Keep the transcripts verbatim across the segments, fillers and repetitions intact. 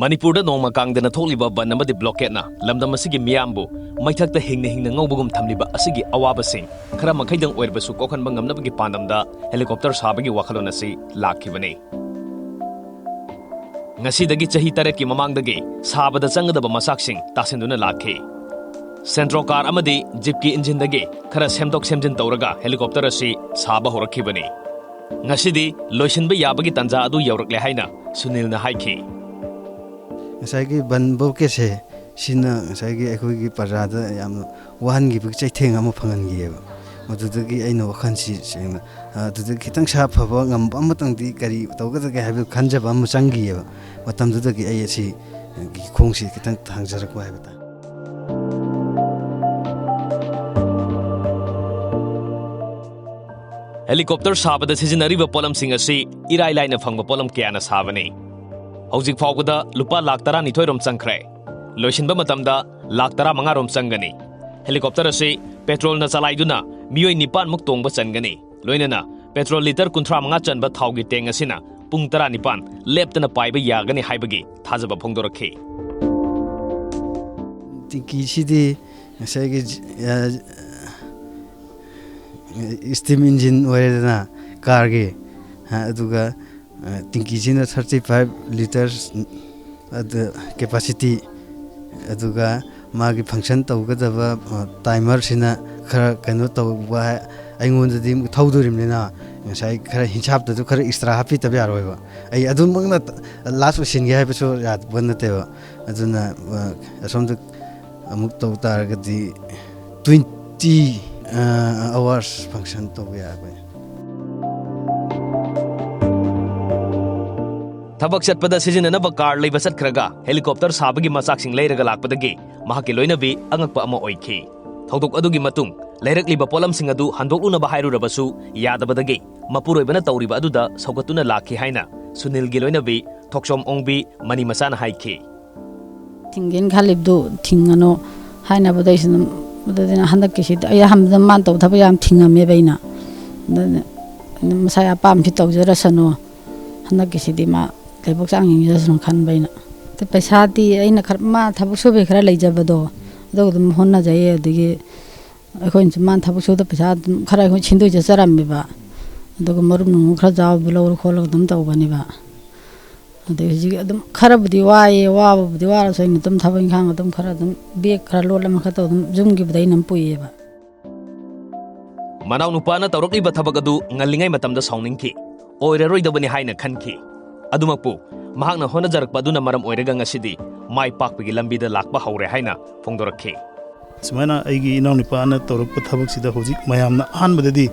ꯃꯅꯤꯄꯨꯔꯗ ꯅꯣꯡꯃ ꯀꯥꯡꯗꯅ ꯊꯣꯛꯂꯤꯕ ꯕꯟ ꯑꯃꯗꯤ ꯕ꯭ꯂꯣꯀꯦꯠꯅ ꯂꯝꯗꯝ ꯑꯁꯤꯒꯤ ꯃꯤꯌꯥꯝꯕꯨ ꯃꯩꯊꯛꯇ ꯍꯤꯡꯅ ꯍꯤꯡꯅ ꯉꯧꯕꯒꯨꯝ ꯊꯝꯂꯤꯕ ꯑꯁꯤꯒꯤ ꯑꯋꯥꯕꯁꯤꯡ ꯈꯔ ꯃꯈꯩꯗꯪ ꯑꯣꯏꯔꯕꯁꯨ ꯀꯣꯛꯍꯟꯕ ꯉꯝꯅꯕꯒꯤ ꯄꯥꯟꯗꯝꯗ ꯍꯦꯂꯤꯀꯣꯞꯇꯔ ꯁꯥꯕꯒꯤ ꯋꯥꯈꯜꯂꯣꯟ ꯑꯁꯤ ꯂꯥꯛꯈꯤꯕꯅꯤ꯫ ꯉꯁꯤꯗꯒꯤ ꯆꯍꯤ ꯇꯔꯦꯠꯀꯤ ꯃꯃꯥꯡꯗꯒꯤ ꯁꯥꯕꯗ ꯆꯪꯒꯗꯕ ꯃꯆꯥꯛꯁꯤꯡ ꯇꯥꯁꯤꯟꯗꯨꯅ ꯂꯥꯛꯈꯤ꯫ ꯁꯦꯟꯇ꯭ꯔꯣ ꯀꯥꯔ ꯑꯃꯗꯤ ꯖꯤꯞꯀꯤ ꯏꯟꯖꯤꯟꯗꯒꯤ ꯈꯔ ꯁꯦꯝꯗꯣꯛ ꯁꯦꯝꯖꯤꯟ ꯇꯧꯔꯒ ꯍꯦꯂꯤꯀꯣꯞꯇꯔ ꯑꯁꯤ ꯁꯥꯕ ꯍꯧꯔꯛꯈꯤꯕꯅꯤ꯫ ꯉꯁꯤꯗꯤ ꯂꯣꯏꯁꯤꯟꯕ ꯌꯥꯕꯒꯤ ꯇꯥꯟꯖꯥ ꯑꯗꯨ ꯌꯧꯔꯛꯂꯦ ꯍꯥꯏꯅ ꯁꯨꯅꯤꯜꯅ ꯍꯥꯏꯈꯤ꯫ ꯉꯁꯥꯏꯒꯤ ꯕꯟ ꯕ꯭ꯂꯣꯀꯦꯠꯁꯦ, ꯁꯤꯅ ꯉꯁꯥꯏꯒꯤ ꯑꯩꯈꯣꯏꯒꯤ ꯄ꯭ꯔꯖꯥꯗ ꯌꯥꯝꯅ ꯋꯥꯍꯟꯈꯤꯕꯒꯤ ꯆꯩꯊꯦꯡ ꯑꯃ ꯐꯪꯍꯟꯈꯤꯑꯕ꯫ ꯃꯗꯨꯗꯒꯤ ꯑꯩꯅ ꯋꯥꯈꯜꯁꯤ ꯁꯦꯡꯅ, ꯑꯗꯨꯗꯒꯤ ꯈꯤꯇꯪ ꯁꯥꯐꯕ ꯉꯝꯕ ꯑꯃꯇꯪꯗꯤ ꯀꯔꯤ ꯇꯧꯒꯗꯒꯦ ꯍꯥꯏꯕꯗꯨ ꯈꯟꯖꯕ ꯑꯃ ꯆꯪꯈꯤꯑꯕ꯫ ꯃꯇꯝꯗꯨꯗꯒꯤ ꯑꯩ ꯑꯁꯤ ꯈꯣꯡꯁꯤ ꯈꯤꯇꯪ ꯊꯥꯡꯖꯔꯛꯄ ꯍꯥꯏꯕ ꯇꯥꯔꯦ꯫ ꯍꯦꯂꯤꯀꯣꯞꯇꯔ ꯁꯥꯕꯗ ꯁꯤꯖꯤꯟꯅꯔꯤꯕ ꯄꯣꯠꯂꯝꯁꯤꯡ ꯑꯁꯤ ꯏꯔꯥꯏ ꯂꯥꯏꯅ ꯐꯪꯕ ꯄꯣꯠꯂꯝ ꯀꯌꯥꯅ ꯁꯥꯕꯅꯤ꯫ ꯍꯧꯖꯤꯛ ꯐꯥꯎꯕꯗ ꯂꯨꯄꯥ ꯂꯥꯈ ꯇꯔꯥꯅꯤꯊꯣꯏ ꯔꯣꯝ ꯆꯪꯈ꯭ꯔꯦ꯫ ꯂꯣꯏꯁꯤꯟꯕ ꯃꯇꯝꯗ ꯂꯥꯈ ꯇꯔꯥꯃꯉꯥ ꯔꯣꯝ ꯆꯪꯒꯅꯤ꯫ ꯍꯦꯂꯤꯀꯣꯞꯇꯔ ꯑꯁꯤ ꯄꯦꯇ꯭ꯔꯣꯜꯅ ꯆꯂꯥꯏꯗꯨꯅ ꯃꯤꯑꯣꯏ ꯅꯤꯄꯥꯟꯃꯨꯛ ꯇꯣꯡꯕ ꯆꯟꯒꯅꯤ꯫ ꯂꯣꯏꯅꯅ ꯄꯦꯇ꯭ꯔꯣꯜ ꯂꯤꯇꯔ ꯀꯨꯟꯊ꯭ꯔꯥ ꯃꯉꯥ ꯆꯟꯕ ꯊꯥꯎꯒꯤ ꯇꯦꯡ ꯑꯁꯤꯅ ꯄꯨꯡ ꯇꯔꯥꯅꯤꯄꯥꯟ ꯂꯦꯞꯇꯅ ꯄꯥꯏꯕ ꯌꯥꯒꯅꯤ ꯍꯥꯏꯕꯒꯤ ꯊꯥꯖꯕ ꯐꯣꯡꯗꯣꯔꯛꯈꯤ꯫ ꯇꯦꯡꯀꯤꯁꯤꯗꯤ ꯉꯁꯥꯏꯒꯤ ꯖ-, ꯑ, ꯏꯁꯇꯤꯝ ꯏꯟꯖꯤꯟ ꯑꯣꯏꯔꯦꯗꯅ ꯀꯥꯔꯒꯤ, ꯑ, ꯑꯗꯨꯒ, ꯑ, ꯇꯦꯡꯀꯤꯁꯤꯅ ꯊꯥꯔꯇꯤ ꯐꯥꯏꯚ ꯂꯤꯇꯔꯁ, ꯑꯗꯨ ꯀꯦꯄꯥꯁꯤꯇꯤ, ꯑꯗꯨꯒ ꯃꯥꯒꯤ ꯐꯪꯁꯟ ꯇꯧꯒꯗꯕ, ꯑ, ꯇꯥꯏꯃꯔꯁꯤꯅ ꯈꯔ ꯀꯩꯅꯣ ꯇꯧꯕ ꯍꯥꯏ-, ꯑꯩꯉꯣꯟꯗꯗꯤ ꯊꯧꯗꯣꯔꯤꯕꯅꯤꯅ ꯉꯁꯥꯏ ꯈꯔ ꯍꯤꯟꯁꯥꯞꯇꯁꯨ ꯈꯔ ꯑꯦꯛꯁꯇ꯭ꯔꯥ ꯍꯥꯞꯄꯤꯗꯕ ꯌꯥꯔꯣꯏꯕ꯫ ꯑꯩ ꯑꯗꯨꯃꯛꯅ ꯂꯥꯁ ꯑꯣꯏꯁꯤꯟꯒꯦ ꯍꯥꯏꯕꯁꯨ ꯌꯥꯕ ꯅꯠꯇꯦꯕ꯫ ꯑꯗꯨꯅ, ꯑ, ꯑꯁꯣꯝꯗ ꯑꯃꯨꯛ ꯇꯧ ꯇꯥꯔꯒꯗꯤ ꯇ꯭ꯋꯦꯟꯇꯤ, ꯑ, ꯑꯋꯥꯔꯁ ꯐꯪꯁꯟ ꯇꯧꯕ ꯌꯥꯕꯅꯤ꯫ ꯊꯕꯛ ꯆꯠꯄꯗ ꯁꯤꯖꯤꯟꯅꯅꯕ ꯀꯥꯔ ꯂꯩꯕ ꯆꯠꯈ꯭ꯔꯒ ꯍꯦꯂꯤꯀꯣꯞꯇꯔ ꯁꯥꯕꯒꯤ ꯃꯆꯥꯛꯁꯤꯡ ꯂꯩꯔꯒ ꯂꯥꯛꯄꯗꯒꯤ ꯃꯍꯥꯛꯀꯤ ꯂꯣꯏꯅꯕꯤ ꯑꯉꯛꯄ ꯑꯃ ꯑꯣꯏꯈꯤ꯫ ꯊꯧꯗꯣꯛ ꯑꯗꯨꯒꯤ ꯃꯇꯨꯡ ꯂꯩꯔꯛꯂꯤꯕ ꯄꯣꯠꯂꯝꯁꯤꯡ ꯑꯗꯨ ꯍꯟꯗꯣꯛꯂꯨꯅꯕ ꯍꯥꯏꯔꯨꯔꯕꯁꯨ ꯌꯥꯗꯕꯗꯒꯤ ꯃꯄꯨꯔꯣꯏꯕꯅ ꯇꯧꯔꯤꯕ ꯑꯗꯨꯗ ꯁꯧꯒꯠꯇꯨꯅ ꯂꯥꯛꯈꯤ ꯍꯥꯏꯅ ꯁꯨꯅꯤꯜꯒꯤ ꯂꯣꯏꯅꯕꯤ ꯊꯣꯛꯆꯣꯝ ꯑꯣꯡꯕꯤ ꯃꯅꯤꯃꯆꯥꯅ ꯍꯥꯏꯈꯤ꯫ ꯊꯤꯡꯒꯦꯅ ꯈꯜꯂꯤꯕꯗꯨ ꯊꯤꯡꯒꯅꯨ ꯍꯥꯏꯅꯕꯗ ꯑꯩꯁꯨ ꯑꯗꯨꯝ, ꯑꯗꯨꯗꯨꯅ ꯍꯟꯗꯛꯀꯤꯁꯤꯗ ꯑꯩ ꯑꯍꯥꯟꯕꯗ ꯃꯥꯅ ꯇꯧꯕ ꯊꯕꯛ ꯌꯥꯝ ꯊꯤꯡꯉꯝꯃꯦꯕ ꯑꯩꯅ꯫ ꯑꯗꯨꯅ ꯑꯗꯨꯝ ꯃꯁꯥꯒꯤ ꯑꯄꯥꯝꯕꯁꯤ ꯇꯧꯖꯔꯁꯅꯨ, ꯍꯟꯗꯛꯀꯤꯁꯤꯗꯤ ꯃꯥ ꯂꯥꯏꯕꯛ ꯆꯥꯡ ꯌꯦꯡꯖꯔꯁꯅꯨ ꯈꯟꯕ ꯑꯩꯅ꯫ ꯄꯩꯁꯥꯗꯤ ꯑꯩꯅ ꯈꯔ, ꯃꯥ ꯊꯕꯛ ꯁꯨꯕꯩ ꯈꯔ ꯂꯩꯖꯕꯗꯣ, ꯑꯗꯨꯒ ꯑꯗꯨꯝ ꯍꯣꯠꯅꯖꯩꯌꯦ꯫ ꯑꯗꯒꯤ ꯑꯩꯈꯣꯏꯅꯁꯨ ꯃꯥꯅ ꯊꯕꯛ ꯁꯨꯕꯗ ꯄꯩꯁꯥ ꯑꯗꯨꯝ ꯈꯔ ꯑꯩꯈꯣꯏ ꯁꯤꯟꯗꯣꯏ ꯆꯠꯆꯔꯝꯃꯦꯕ꯫ ꯑꯗꯨꯒ ꯃꯔꯨꯞ ꯅꯨꯡ ꯈꯔ ꯆꯥꯎꯕꯗꯣ ꯂꯧꯔ ꯈꯣꯠꯂꯒ ꯑꯗꯨꯝ ꯇꯧꯕꯅꯦꯕ꯫ ꯑꯗꯩ ꯍꯧꯖꯤꯛ ꯑꯗꯨꯝ ꯈꯔꯕꯨꯗꯤ ꯋꯥꯏꯌꯦ, ꯋꯥꯕꯕꯨꯗꯤ ꯋꯥꯔꯁꯨ ꯑꯩꯅ ꯑꯗꯨꯝ ꯊꯕꯛ ꯏꯪꯈꯥꯡ ꯑꯗꯨꯝ ꯈꯔ ꯑꯗꯨꯝ ꯕꯦꯛ ꯈꯔ ꯂꯣꯠ ꯑꯃ ꯈꯔ ꯇꯧ ꯑꯗꯨꯝ ꯌꯨꯝꯒꯤꯕꯨꯗꯤ ꯑꯩꯅ ꯑꯗꯨꯝ ꯄꯨꯏꯌꯦꯕ꯫ ꯃꯅꯥꯎꯅꯨꯄꯥꯅ ꯇꯧꯔꯛꯂꯤꯕ ꯊꯕꯛ ꯑꯗꯨ ꯉꯜꯂꯤꯉꯩ ꯃꯇꯝꯗ ꯁꯥꯎꯅꯤꯡꯈꯤ꯫ ꯑꯣꯏꯔꯔꯣꯏꯗꯕꯅꯤ ꯍꯥꯏꯅ ꯈꯟꯈꯤ꯫ ꯑꯗꯨꯃꯛꯄꯨ ꯃꯍꯥꯛꯅ ꯍꯣꯠꯅꯖꯔꯛꯄ ꯑꯗꯨꯅ ꯃꯔꯝ ꯑꯣꯏꯔꯒ ꯉꯁꯤꯗꯤ ꯃꯥꯏ ꯄꯥꯛꯄꯒꯤ ꯂꯝꯕꯤꯗ ꯂꯥꯛꯄ ꯍꯧꯔꯦ ꯍꯥꯏꯅ ꯐꯣꯡꯗꯣꯔꯛꯈꯤ꯫ ꯁꯨꯃꯥꯏꯅ ꯑꯩꯒꯤ ꯏꯅꯥꯎꯅꯨꯄꯥꯅ ꯇꯧꯔꯛꯄ ꯊꯕꯛꯁꯤꯗ ꯍꯧꯖꯤꯛ ꯃꯌꯥꯝꯅ ꯑꯍꯥꯟꯕꯗꯗꯤ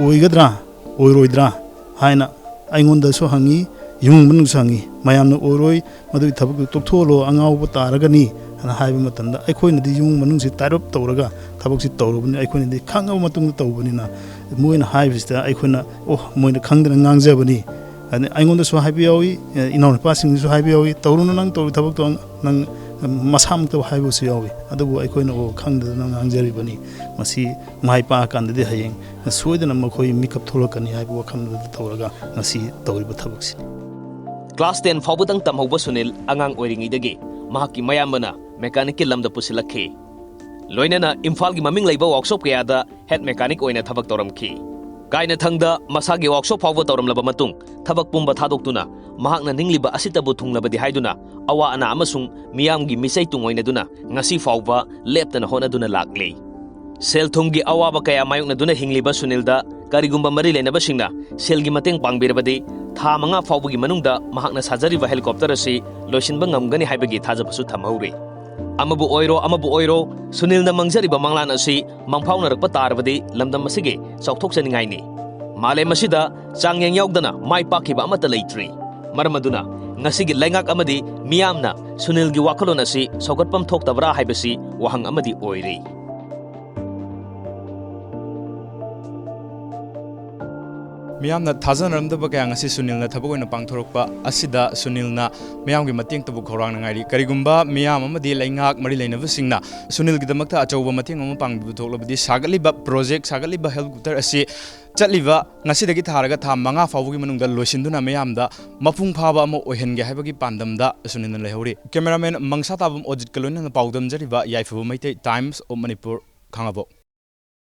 ꯑꯣꯏꯒꯗ꯭ꯔꯥ ꯑꯣꯏꯔꯣꯏꯗ꯭ꯔꯥ ꯍꯥꯏꯅ ꯑꯩꯉꯣꯟꯗꯁꯨ ꯍꯪꯉꯤ, ꯏꯃꯨꯡ ꯃꯅꯨꯡꯁꯨ ꯍꯪꯉꯤ꯫ ꯃꯌꯥꯝꯅ "ꯑꯣꯏꯔꯣꯏ, ꯃꯗꯨꯒꯤ ꯊꯕꯛꯇꯨ ꯇꯣꯛꯊꯣꯛꯍꯜꯂꯣ, ꯑꯉꯥꯎꯕ ꯇꯥꯔꯒꯅꯤ" ꯍꯥꯏꯅ ꯍꯥꯏꯕ ꯃꯇꯝꯗ ꯑꯩꯈꯣꯏꯅꯗꯤ ꯏꯃꯨꯡ ꯃꯅꯨꯡꯁꯤ ꯇꯥꯏꯠ ꯑꯞ ꯇꯧꯔꯒ ꯊꯕꯛꯁꯤ ꯇꯧꯔꯨꯕꯅꯤ꯫ ꯑꯩꯈꯣꯏꯅꯗꯤ ꯈꯪꯉꯕ ꯃꯇꯨꯡꯗ ꯇꯧꯕꯅꯤꯅ ꯃꯣꯏꯅ ꯍꯥꯏꯕꯁꯤꯗ ꯑꯩꯈꯣꯏꯅ "ꯑꯣ, ꯃꯣꯏꯅ ꯈꯪꯗꯅ ꯉꯥꯡꯖꯕꯅꯤ"꯫ ꯑꯗꯩ ꯑꯩꯉꯣꯟꯗꯁꯨ ꯍꯥꯏꯕ ꯌꯥꯎꯏ, ꯏꯅꯥꯎꯅꯨꯄꯥꯁꯤꯡꯗꯁꯨ ꯍꯥꯏꯕ ꯌꯥꯎꯏ, "ꯇꯧꯔꯨꯅꯨ, ꯅꯪ ꯇꯧꯔꯤ ꯊꯕꯛꯇꯣ ꯅꯪ", ꯃꯁꯥꯃꯛꯇꯕꯨ ꯍꯥꯏꯕꯁꯨ ꯌꯥꯎꯏ꯫ ꯑꯗꯨꯕꯨ ꯑꯩꯈꯣꯏꯅ "ꯑꯣ, ꯈꯪꯗꯗꯅ ꯉꯥꯡꯖꯔꯤꯕꯅꯤ, ꯃꯁꯤ ꯃꯥꯏ ꯄꯥꯛꯑꯀꯥꯟꯗꯗꯤ ꯍꯌꯦꯡ ꯁꯣꯏꯗꯅ ꯃꯈꯣꯏ ꯃꯤꯀꯞ ꯊꯣꯛꯂꯛꯀꯅꯤ" ꯍꯥꯏꯕ ꯋꯥꯈꯜꯗꯨꯗ ꯇꯧꯔꯒ ꯉꯁꯤ ꯇꯧꯔꯤꯕ ꯊꯕꯛꯁꯤꯅꯤ꯫ ꯀ꯭ꯂꯥꯁ ꯇꯦꯟ ꯐꯥꯎꯕꯗꯪ ꯇꯝꯍꯧꯕ ꯁꯨꯅꯤꯜ ꯑꯉꯥꯡ ꯑꯣꯏꯔꯤꯉꯩꯗꯒꯤ ꯃꯍꯥꯛꯀꯤ ꯃꯌꯥꯝꯕꯅ ꯃꯦꯀꯥꯅꯤꯛꯀꯤ ꯂꯝꯗ ꯄꯨꯁꯤꯜꯂꯛꯈꯤ꯫ ꯂꯣꯏꯅꯅ ꯏꯝꯐꯥꯜꯒꯤ ꯃꯃꯤꯡ ꯂꯩꯕ ꯋꯥꯛꯁꯣꯞ ꯀꯌꯥꯗ ꯍꯦꯗ ꯃꯦꯀꯥꯅꯤꯛ ꯑꯣꯏꯅ ꯊꯕꯛ ꯇꯧꯔꯝꯈꯤ꯫ ꯀꯥꯏꯅꯊꯪꯗ ꯃꯁꯥꯒꯤ ꯋꯥꯛꯁꯣꯞ ꯐꯥꯎꯕ ꯇꯧꯔꯝꯂꯕ ꯃꯇꯨꯡ ꯊꯕꯛ ꯄꯨꯝꯕ ꯊꯥꯗꯣꯛꯇꯨꯅ ꯃꯍꯥꯛꯅ ꯅꯤꯡꯂꯤꯕ ꯑꯁꯤꯇꯕꯨ ꯊꯨꯡꯂꯕꯗꯤ ꯍꯥꯏꯗꯨꯅ ꯑꯋꯥ ꯑꯅꯥ ꯑꯃꯁꯨꯡ ꯃꯤꯌꯥꯝꯒꯤ ꯃꯤꯆꯩ ꯇꯨꯡꯑꯣꯏꯅꯗꯨꯅ ꯉꯁꯤ ꯐꯥꯎꯕ ꯂꯦꯞꯇꯅ ꯍꯣꯠꯅꯗꯨꯅ ꯂꯥꯛꯂꯤ꯫ ꯁꯦꯜ ꯊꯨꯝꯒꯤ ꯑꯋꯥꯕ ꯀꯌꯥ ꯃꯥꯌꯣꯛꯅꯗꯨꯅ ꯍꯤꯡꯂꯤꯕ ꯁꯨꯅꯤꯜꯗ ꯀꯔꯤꯒꯨꯝꯕ ꯃꯔꯤ ꯂꯩꯅꯕꯁꯤꯡꯅ ꯁꯦꯜꯒꯤ ꯃꯇꯦꯡ ꯄꯥꯡꯕꯤꯔꯕꯗꯤ ꯊꯥ ꯃꯉꯥ ꯐꯥꯎꯕꯒꯤ ꯃꯅꯨꯡꯗ ꯃꯍꯥꯛꯅ ꯁꯥꯖꯔꯤꯕ ꯍꯦꯂꯤꯀꯣꯞꯇꯔ ꯑꯁꯤ ꯂꯣꯏꯁꯤꯟꯕ ꯉꯝꯒꯅꯤ ꯍꯥꯏꯕꯒꯤ ꯊꯥꯖꯕꯁꯨ ꯊꯝꯍꯧꯔꯤ꯫ ꯑꯃꯕꯨ ꯑꯣꯏꯔꯣ, ꯑꯃꯕꯨ ꯑꯣꯏꯔꯣ, ꯁꯨꯅꯤꯜꯅ ꯃꯥꯡꯖꯔꯤꯕ ꯃꯪꯂꯥꯟ ꯑꯁꯤ ꯃꯪꯐꯥꯎꯅꯔꯛꯄ ꯇꯥꯔꯕꯗꯤ ꯂꯝꯗꯝ ꯑꯁꯤꯒꯤ ꯆꯥꯎꯊꯣꯛꯆꯅꯤꯡꯉꯥꯏꯅꯤ꯫ ꯃꯥꯂꯦꯝ ꯑꯁꯤꯗ ꯆꯥꯡꯌꯦꯡ ꯌꯥꯎꯗꯅ ꯃꯥꯏ ꯄꯥꯛꯈꯤꯕ ꯑꯃꯠꯇ ꯂꯩꯇ꯭ꯔꯤ꯫ ꯃꯔꯝ ꯑꯗꯨꯅ ꯉꯁꯤꯒꯤ ꯂꯩꯉꯥꯛ ꯑꯃꯗꯤ ꯃꯤꯌꯥꯝꯅ ꯁꯨꯅꯤꯜꯒꯤ ꯋꯥꯈꯜꯂꯣꯟ ꯑꯁꯤ ꯁꯧꯒꯠꯐꯝ ꯊꯣꯛꯇꯕ꯭ꯔꯥ ꯍꯥꯏꯕꯁꯤ ꯋꯥꯍꯪ ꯑꯃꯗꯤ ꯑꯣꯏꯔꯤ꯫ ꯃꯤꯌꯥꯝꯅ ꯊꯥꯖꯅꯔꯝꯗꯕ ꯀꯌꯥ ꯉꯁꯤ ꯁꯨꯅꯤꯜꯅ ꯊꯕꯛ ꯑꯣꯏꯅ ꯄꯥꯡꯊꯣꯔꯛꯄ ꯑꯁꯤꯗ ꯁꯨꯅꯤꯜꯅ ꯃꯤꯌꯥꯝꯒꯤ ꯃꯇꯦꯡꯇꯕꯨ ꯈꯧꯔꯥꯡꯅ ꯉꯥꯏꯔꯤ꯫ ꯀꯔꯤꯒꯨꯝꯕ ꯃꯤꯌꯥꯝ ꯑꯃꯗꯤ ꯂꯩꯉꯥꯛ ꯃꯔꯤ ꯂꯩꯅꯕꯁꯤꯡꯅ ꯁꯨꯅꯤꯜꯒꯤꯗꯃꯛꯇ ꯑꯆꯧꯕ ꯃꯇꯦꯡ ꯑꯃ ꯄꯥꯡꯕꯤꯕ ꯊꯣꯛꯂꯕꯗꯤ ꯁꯥꯒꯠꯂꯤꯕ ꯄ꯭ꯔꯣꯖꯦꯛ, ꯁꯥꯒꯠꯂꯤꯕ ꯍꯦꯂꯤꯀꯣꯞꯇꯔ ꯑꯁꯤ ꯆꯠꯂꯤꯕ ꯉꯁꯤꯗꯒꯤ ꯊꯥꯔꯒ ꯊꯥ ꯃꯉꯥ ꯐꯥꯎꯕꯒꯤ ꯃꯅꯨꯡꯗ ꯂꯣꯏꯁꯤꯟꯗꯨꯅ ꯃꯤꯌꯥꯝꯗ ꯃꯄꯨꯡ ꯐꯥꯕ ꯑꯃ ꯑꯣꯏꯍꯟꯒꯦ ꯍꯥꯏꯕꯒꯤ ꯄꯥꯟꯗꯝꯗ ꯁꯨꯅꯤꯜꯅ ꯂꯩꯍꯧꯔꯤ꯫ ꯀꯦꯃꯦꯔꯥꯃꯦꯟ ꯃꯪꯁꯥ ꯇꯥꯕꯝ ꯑꯣꯖꯤꯠꯀ ꯂꯣꯏꯅꯅ ꯄꯥꯎꯗꯝꯖꯔꯤꯕ ꯌꯥꯏꯐꯕ Meitei, Times of Manipur, Khangabok.